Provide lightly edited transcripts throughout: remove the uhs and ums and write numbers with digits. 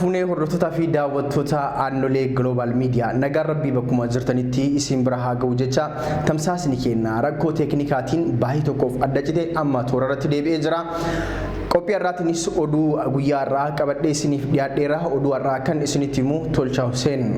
Fuunee hordoftoota fi daawwattoota Aannolee Global Media nagaan rabbii bakkuma jirtanitti isin bira haa ga'u jecha tamsaasni keenya rakkoo teeknikaatiin baay'ee tokkoof adda cite amma toora irratti deebi'ee jira. Qophii har'aatiinis oduu guyyaa har'aa qabadhee isiniif dhiyaadheera. Oduu har'aa kan isinitti himu Tolchaa Huseen.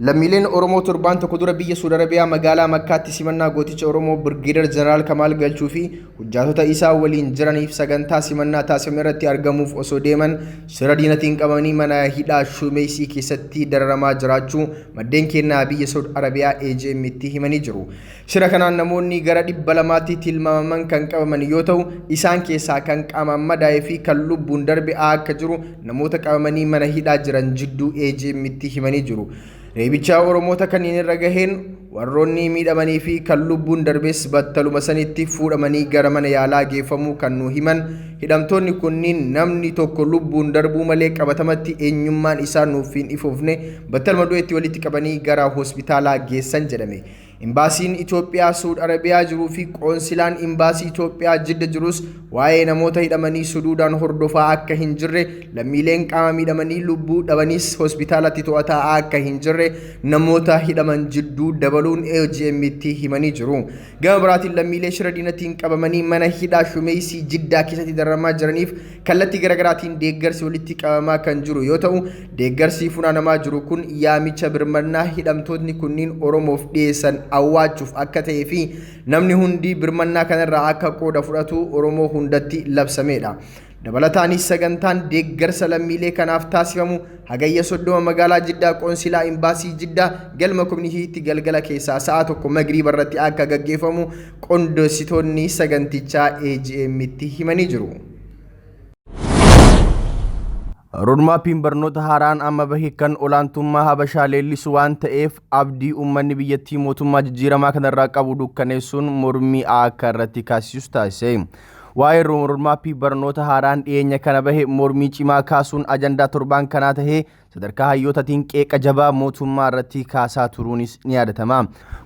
Lammiileen Oromoo torbaan tokko dura biyya Suud Arabiyaa magaalaa Makkaatti simannaa gooticha Oromoo Birgeedar Jeneraal Kamaal Galchuu fi hojjaatota isaa waliin jiraniif sagantaa simannaa taasifame irratti argamuuf osoo deeman shira diinatiin qabamanii mana hidhaa Shumeysii keessatti dararamaa jiraachuu maddeen keenna biyya Saud Arabiyaa AGM'tti himanii jiru. Shira kanaan namoonni gara 200tti tilmaamaman kan qabaman yoo ta'u, isaan keessaa kan qaamaan madaa'ee fi kan lubbuun darbe aakka jiru namoota qabamanii mana hidhaa jiran jidduu AGM'tti himanii jiru. Reebicha Oromoota kanneen irra gaheen warroonni miidhamanii fi kan lubbuun darbes battaluma sanitti fuudhamanii gara mana yaalaa geeffamuu kan nu himan hidhamtoonni kunniin namni tokko lubbuun darbuu malee qabatamatti eenyummaan isaa nuuf hin ifoofne battaluma du'etti walitti qabanii gara hospitaalaa geessan jedhame. Imbaasiin Itoophiyaa Suud Arabiyaa jiruu fi qoonsilaan Imbaasii Itoophiyaa Jidda jirus waa'ee namoota hidhamanii suduudaan hordofaa akka hin jirre, lammiileen qaama miidhamanii lubbuu dhabanis hospitaalatti to'ataa akka hin jirre namoota hidhaman jidduu dabaluun AGM'tti himanii jiru. Gama biraatiin lammiilee shira diinatiin qabamanii mana hidhaa Shumeysii Jiddaa keessatti dararamaa jiraniif kallattii garaagaraatiin deeggarsi walitti qabamaa kan jiru yoo ta'u, deeggarsi funaanamaa jiru kun yaamicha birmannaa hidhamtootni kunniin Oromoof dhiyeessan awwaachuuf akka ta'ee fi namni hundi birmannaa kanarraa akka qooda fudhatu Oromoo hundatti labsameedha. Dabalataanis sagantaan deeggarsa lammiilee kanaaf taasifamu Hagayya 30 magaalaa Jiddaa Qoonsilaa Imbaasii Jiddaa galma kominitiitti galgala keessaa sa'a 1 magriiba irratti akka gaggeeffamu qondeessitoonni sagantichaa AGM'tti himanii jiru. Roodmaappiin barnoota haaraan amma bahe kan olaantummaa Habashaa leellisu waan ta'eef abdii uummanni biyyattii mootummaa jijjiiramaa kanarraa qabu dukkaneessuun mormii akka irratti kaasisus taasise. Waa'ee roodmaappii barnoota haaraan dhiyeenya kana bahe mormii cimaa kaasuun ajandaa torbaan kanaa tahee sadarkaa hayyootatiin qeeqa jabaa mootummaa irratti kaasaa turuunis ni yaadatama.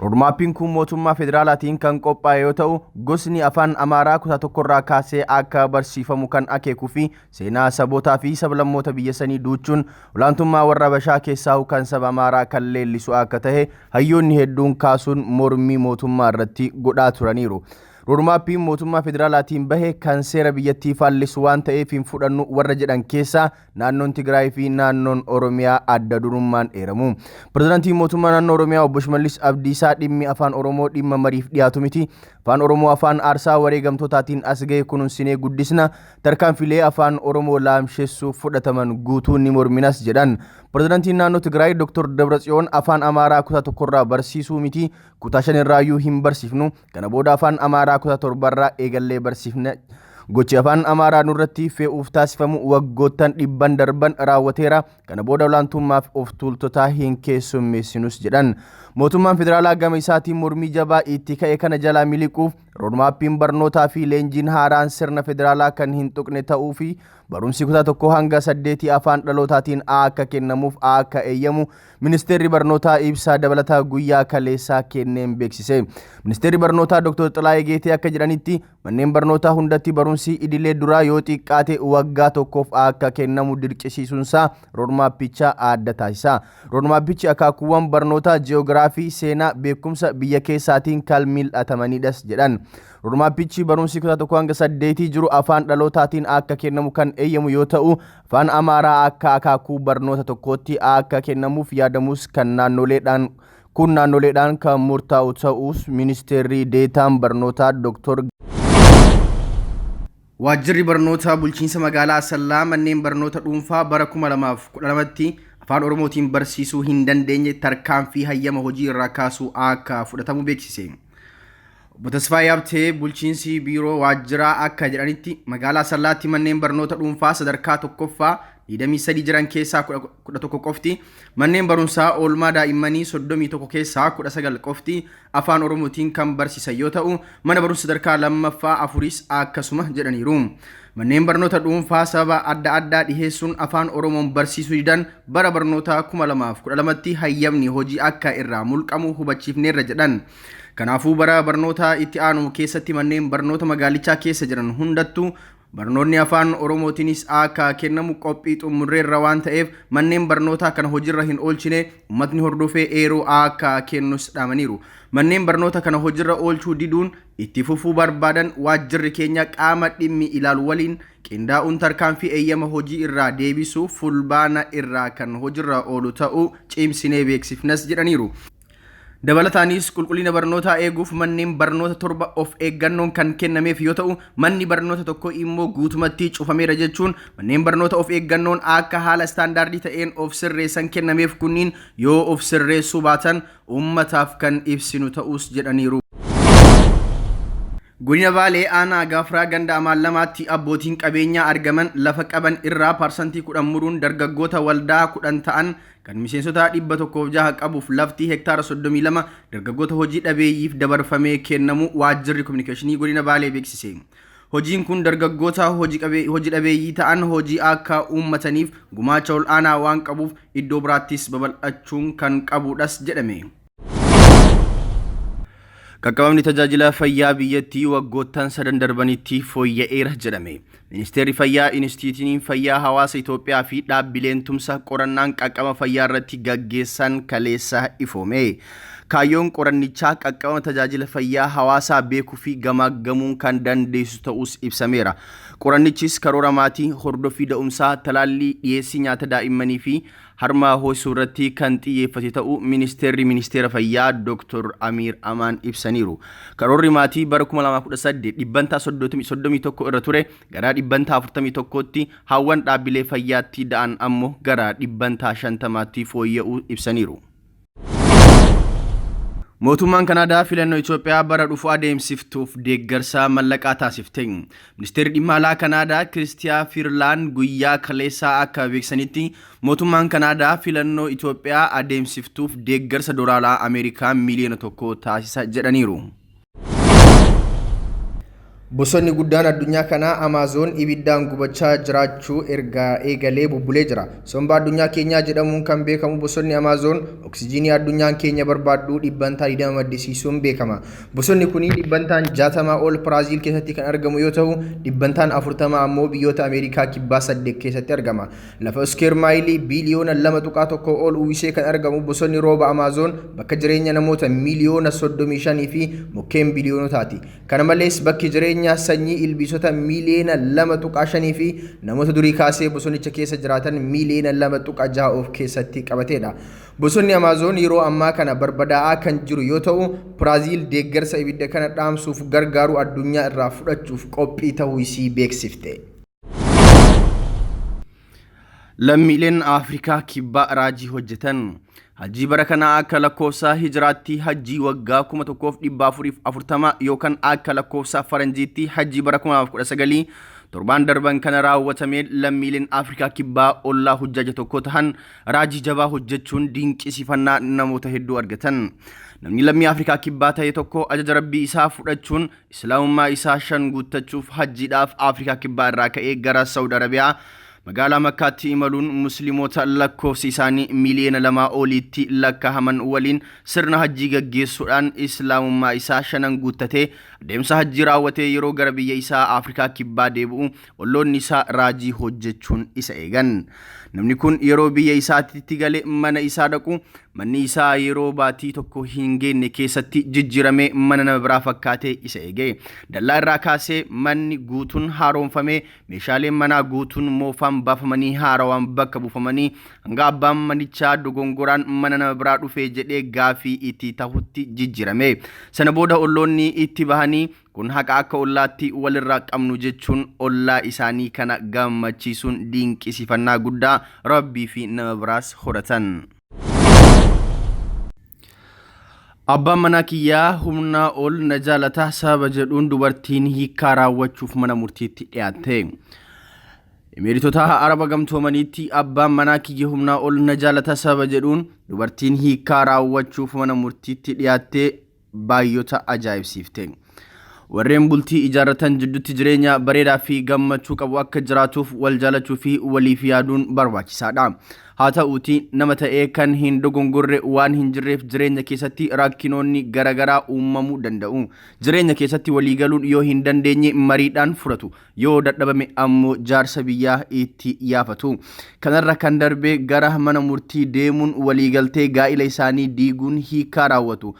Roodmaappiin kun mootummaa federaalaatiin kan qophaa'e yoo ta'u, gosni afaan Amaaraa kutaa tokkorraa kaasee akka barsiifamu kan akeekuu fi seenaa sabootaa fi sablammoota biyya sanii duuchuun olaantummaa warra Habashaa keessaahuu kan saba Amaaraa kan leellisu akka tahe hayyoonni hedduun kaasuun mormii mootummaa irratti godhaa turaniiru. Roodmaappiin mootummaa federaalaatiin bahe kan seera biyyattii faallisu waan ta'eef hin fudhannu warra jedhan keessaa Naannoon Tigraay fi naannoon Oromiyaa adda durummaan eeramu. Pirezidaantiin mootummaa naannoo Oromiyaa obbo Shimallis Abdiisaa dhimmi afaan Oromoo dhimma mariif dhiyaatu miti. Afaan Oromoo afaan aarsaa wareegamtootaatiin as gahe kununsinee guddisna. Tarkaanfilee afaan Oromoo laamshessuuf fudhataman guutuu ni morminas jedhan. Pirezidaantiin naannoo Tigraay Dr. Dabratsiyoon afaan Amaaraa kutaa tokkorraa barsiisuu miti kutaa shanirraayyuu hin barsiifnu. Kana booda afaan Amaaraa kutaa torbarraa eegallee barsiifna. Gochi afaan Amaaraa nurratti fe'uuf taasifamu waggoottan dhibban darban raawwateera. Kana booda olaantummaaf of tuultotaa hin keessummeessinus jedhan. Mootummaan federaalaa gama isaatiin mormii jabaa itti ka'e kana jalaa miliquuf roodmaappiin barnootaa fi leenjiin haaraan sirna federaalaa kan hin tuqne ta'uu fi barumsi kutaa tokko hanga saddeetii afaan dhalootaatiin akka kennamuuf akka eeyyamu Ministeerri Barnootaa ibsa dabalataa guyyaa kaleessaa kenneen beeksise. Ministeerri Barnootaa Dr. Xilaayee Geetee akka jedhanitti manneen barnootaa hundatti barumsi idilee duraa yoo xiqqaate waggaa tokkoof akka kennamu dirqisiisuunsaa roodmaappicha adda taasisa. Roodmaappichi akaakuuwwan barnootaa ji'oogiraafii, seenaa, beekumsa biyya keessaatiin kan mil'atamanidhas jedhan. Roodmaappichi barumsi kutaa tokko hanga saddeetii jiru afaan dhalootaatiin akka kennamu kan eeyyamu yoo ta'u, Afaan Amaaraa akka akaakuu barnoota tokkootti akka kennamuuf yaadamus kan naannoleedhaan kun naannoleedhaan kan murtaa'u ta'uus ministeerri deetaan barnootaa Dr. Waajjirri Barnootaa Bulchiinsa Magaalaa Asallaa manneen barnoota dhuunfaa bara 2012tti Afaan Oromootiin barsiisuu hin dandeenye tarkaanfii hayyama hojii irraa kaasuu akka fudhatamu beeksise. Obbo Tasfaayee Habtee bulchiinsi biiroo waajjiraa akka jedhanitti magaalaa Asallaatti manneen barnoota dhuunfaa sadarkaa tokkoffaa 23 jiran keessaa 11 qofti manneen barumsaa oolmaa daa'immanii 31 keessaa 19 qofti afaan Oromootiin kan barsiisan yoo ta'u mana barumsa sadarkaa lammaffaa afuris akkasuma jedhaniiru. Manneen barnoota dhuunfaa sababa adda addaa dhiheessuun afaan Oromoon barsiisuu didan bara barnootaa 2012tti hayyamni hojii akka irraa mulqamu hubachiifneerra jedhan. Kanaafuu bara barnoota itti aanu keessatti manneen barnoota magaalichaa keessa jiran hundattuu Barnoonni Afaan Oromootiinis akka kennamu qophii xumurreerra waan ta'eef manneen barnootaa kana hojiirra hin oolchine uummatni hordofee eeruu akka kennus dhaamaniiru. Manneen barnoota kana hojiirra oolchuu diduun itti fufuu barbaadan waajjirri keenya qaama dhimmi ilaalu waliin qindaa'uun tarkaanfii eeyyama hojii irraa deebisuu Fulbaana irraa kan hojiirra oolu ta'uu cimsinee beeksifnas jedhaniiru. Dabalataanis qulqullina barnootaa eeguuf manneen barnoota 7 of eeggannoon kan kennameef yoo ta'u, manni barnoota tokko immoo guutumatti cufameera jechuun manneen barnoota of eeggannoon akka haala istaandaardii ta'een of sirreessan kennameef kunniin yoo of sirreessuu baatan uummataaf kan ibsinu ta'us jedhaniiru. Godina Baalee aanaa Gaafraa ganda Amaallamaatti abbootiin qabeenyaa argaman lafa qaban irraa parsantii 10 muruun dargaggoota waldaa 10 ta'an kan miseensota 106 qabuuf lafti hektaara 32 dargaggoota hojii dhabeeyyiif dabarfamee kennamu waajjirri kominikeeshinii godina Baalee beeksise. Hojiin kun dargaggoota hojii dhabeeyyii ta'an hojii akka uummataniif gumaacha ol'aanaa waan qabuuf iddoo biraattis babal'achuun kan qabudhas jedhame. Qaqqabamni tajaajila fayyaa biyyattii waggoottan sadan darbanitti fooyya'eera jedhame. Ministeerri Fayyaa, Inistiitiyuutiin Fayyaa Hawaasa Itoophiyaa fi dhaabbileen tumsa qorannaan qaqqaba fayyaa irratti gaggeessan kaleessa ifoome. Kaayyoon qorannichaa qaqqabama tajaajila fayyaa hawaasaa beekuu fi gamaaggamuun kan dandeessisu ta'us ibsameera. Qorannichis karoora maatii, hordoffii da'umsaa, talaallii, dhiyeessii nyaata daa'immanii fi harma hoosisuu irratti kan xiyyeeffate ta'uu Ministeerri Ministeera Fayyaa Dr. Amiir Amaan ibsaniiru. Karoorri maatii bara 2018 dhibbantaa 31 irra ture gara dhibbantaa 41tti, hawwan dhaabbilee fayyaatti da'an ammoo gara dhibbantaa 50tti fooyya'uu ibsaniiru. Mootummaan Kanaadaa filannoo Itoophiyaa bara dhufu adeemsiftuuf deeggarsa mallaqaa taasifte. Ministeerri dhimma alaa Kanaadaa Kiristiyaa Fiirlaan guyyaa kaleessaa akka beeksisanitti mootummaan Kanaadaa filannoo Itoophiyaa adeemsiftuuf deeggarsa doolaaraa Ameerikaa miliyoona 1 taasisa jedhaniiru. Bosonni guddaan addunyaa kanaa Amaazoon ibiddaan gubachaa jiraachuu erga eegalee bubbulee jira. Somba addunyaa keenyaa jedhamuun kan beekamu bosonni Amaazoon oksijiinii addunyaan keenya barbaaddu dhibbantaa 20 maddisiisuun beekama. Bosonni kun dhibbantaan 60 ol Biraaziil keessatti kan argamu yoo ta'u, dhibbantaan 40 ammoo biyyoota Ameerikaa kibbaa 8 keessatti argama. Lafa iskeer maayilii biiliyoona 2.1 ol uwwisee kan argamu bosonni rooba Amaazoon bakka jireenya namoota miliyoona 35 fi mukkeen biliyoonotaati. Kana malees bakki jireenya sanyii ilbiisota miliyoona 2.5 fi namoota durii kaasee bosonicha keessa jiraatan miliyoona 2.6 of keessatti qabateedha. Bosonni Amaazoon yeroo ammaa kana barbadaa'aa kan jiru yoo ta'u, Biraaziil deeggarsa ibidda kana dhaamsuuf gargaaru addunyaa irraa fudhachuuf qophii ta'uu isii beeksifte. Lammiileen Afrikaa Kibbaa raajii hojjetan. Hajjii bara kanaa akka lakkoofsa hijiraatti hajjii waggaa 1440 yookaan akka lakkoofsa faranjiitti hajjii bara 2019 torbaan darban kana raawwatamee lammiileen Afrikaa Kibbaa ollaa hujjaaja tokko tahan raajii jabaa hojjechuun dinqisiifannaa namoota hedduu argatan. Namni lammii Afrikaa Kibbaa ta'e tokko ajaja rabbii isaa fudhachuun Islaamummaa isaa shan guuttachuuf hajjiidhaaf Afrikaa Kibbaa irraa ka'ee gara Saawud Arabiyaa magaalaa Makkaatti imaluun musliimoota lakkoofsi isaanii miliyoona 2 oliitti lakkaa'aman waliin sirna hajjii gaggeessuudhaan islaamummaa isaa shanan guuttatee adeemsa hajjii raawwatee yeroo gara biyya isaa Afrikaa Kibbaa deebi'u olloonni isaa raajii hojjechuun isa eegan. Namni kun yeroo biyya isaatti gale mana isaa dhaqu manni isaa yeroo baatii tokko hin geenne keessatti jijjiiramee mana nama biraa fakkaatee isa eege. Dallaa irraa kaasee manni guutuun haaromfamee, meeshaaleen manaa guutuun moofaan baafamanii haarawaan bakka buufamanii hanga abbaan manichaa dogongoraan mana nama biraa dhufee jedhee gaafii itti tahutti jijjiirame. Sana booda olloonni itti bahanii kun haqa akka ollaatti walirraa qabnu jechuun ollaa isaanii kana gammachiisuun dinqisiifannaa guddaa rabbii fi nama biraas horatan. Abbaan manaa kiyyaa humnaa ol na jaalata sababa jedhuun dubartiin hiikkaa raawwachuuf mana murtiitti dhiyaatte. Imeeritota Araba Gamtoomaniitti abbaan manaa kiyya humnaa ol na jaalata sababa jedhuun dubartiin hiikkaa raawwachuuf mana murtiitti dhiyaattee baay'ota ajaa'ibsiifte. Warreen bultii ijaarratan jidduutti jireenya bareedaa fi gammachuu qabu akka jiraatuuf wal jaalachuu fi waliif yaaduun barbaachisaadha. Haa ta'uutii nama ta'ee kan hin dogongorre waan hin jirreef jireenya keessatti rakkinoonni garaagaraa uumamuu danda'u. Jireenya keessatti waliigaluun yoo hin dandeenye mariidhaan furatu. Yoo dadhabame ammoo jaarsa biyyaa itti yaafatu. Kanarra kan darbe gara mana murtii deemuun waliigaltee gaa'ila isaanii diiguun hiikaa raawwatu.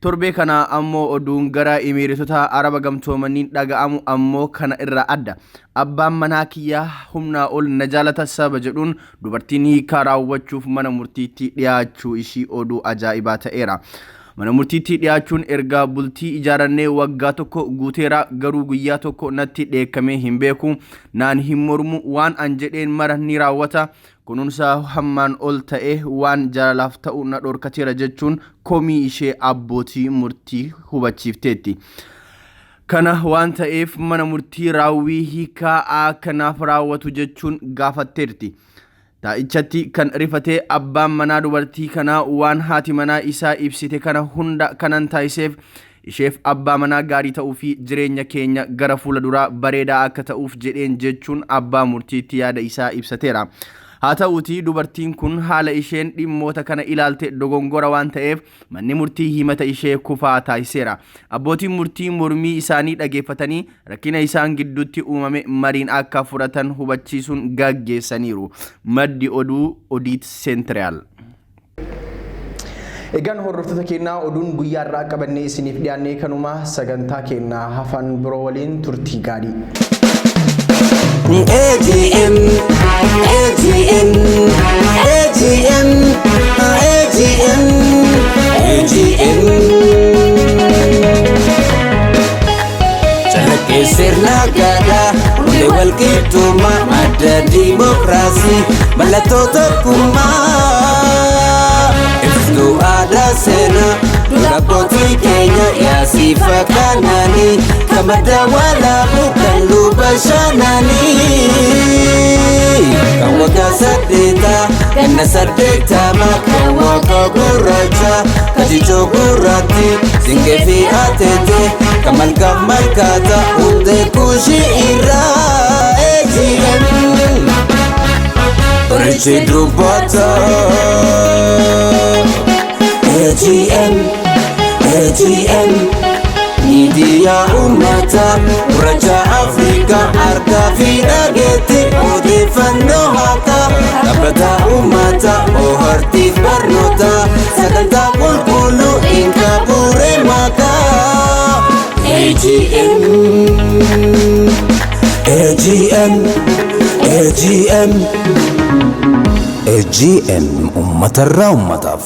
Torbee kana ammoo oduun gara Imireetota Araba Gamtoomaniin dhaga'amu ammoo kana irraa adda. Abbaan manaa kiyyaa humnaa ol na jaalata sababa jedhuun dubartiin hiikaa raawwachuuf mana murtiitti dhiyaachuu ishii oduu ajaa'ibaa ta'eera. Mana murtiitti dhiyaachuun erga bultii ijaarannee waggaa tokko guuteera, garuu guyyaa tokko natti dheekkamee hin beeku, naan hin mormu, waan an jedheen mara ni raawwata. Kunuunsa hammaan ol ta'e waan jaalalaaf ta'u na dhorkateera jechuun komii ishee abbootii murtii hubachiifteetti. Kana waan ta'eef mana murtii raawwii hiikaa akka naaf raawwatu jechuun gaafatteerti. Taa'ichatti kan rifate abbaan manaa dubartii kanaa waan haati manaa isaa ibsite kana hunda kanan taasiseef isheef abbaa manaa gaarii ta'uu fi jireenya keenya gara fuula duraa bareedaa akka ta'uuf jedheen jechuun abbaa murtiitti yaada isaa ibsateera. Haa ta'uutii dubartiin kun haala isheen dhimmoota kana ilaalte dogongora waan ta'eef manni murtii himata ishee kufaa taasiseera. Abbootiin murtii mormii isaanii dhageeffatanii rakkina isaan gidduutti uumame mariin akka furatan hubachiisuun gaggeessaniiru. Maddi oduu Odiit Seentiraal. Egaan hordoftoota keenyaa, oduun guyyaa irraa qabannee isiniif dhiyaannee kanuma. Sagantaa keenyaa hafan biroo waliin turtii gaarii. AGM, AGM, AGM, AGM, AGM. Calaqqee sirna gadaa, hundee walqixxummaa, madda diimokiraasii, mallattoo tokkummaa. Ibsituu aadaa seenaa, dura abbootii keenya yaasiifa kanaanii, kan madda walaabuu kan luba shaananii. Kan waggaa 8, ganna 80, kan waaqa gurraacha, kan jichoo gurraatti, siinqee fi ateete, kan malkaaf malkaata, hundee kuushii irraa AGM. Qorichi dubbata. AGM, AGM. Miidiyaa uummataa gurraacha Afrikaa, harkaa fi dhageetti odeeffannoo haqaa, dhaabbata uummataa bohaartiif barnoota, sagantaa qulqulluu hin qabuure maqaa. AGM, AGM, AGM. AGM uummatarraa uummataaf.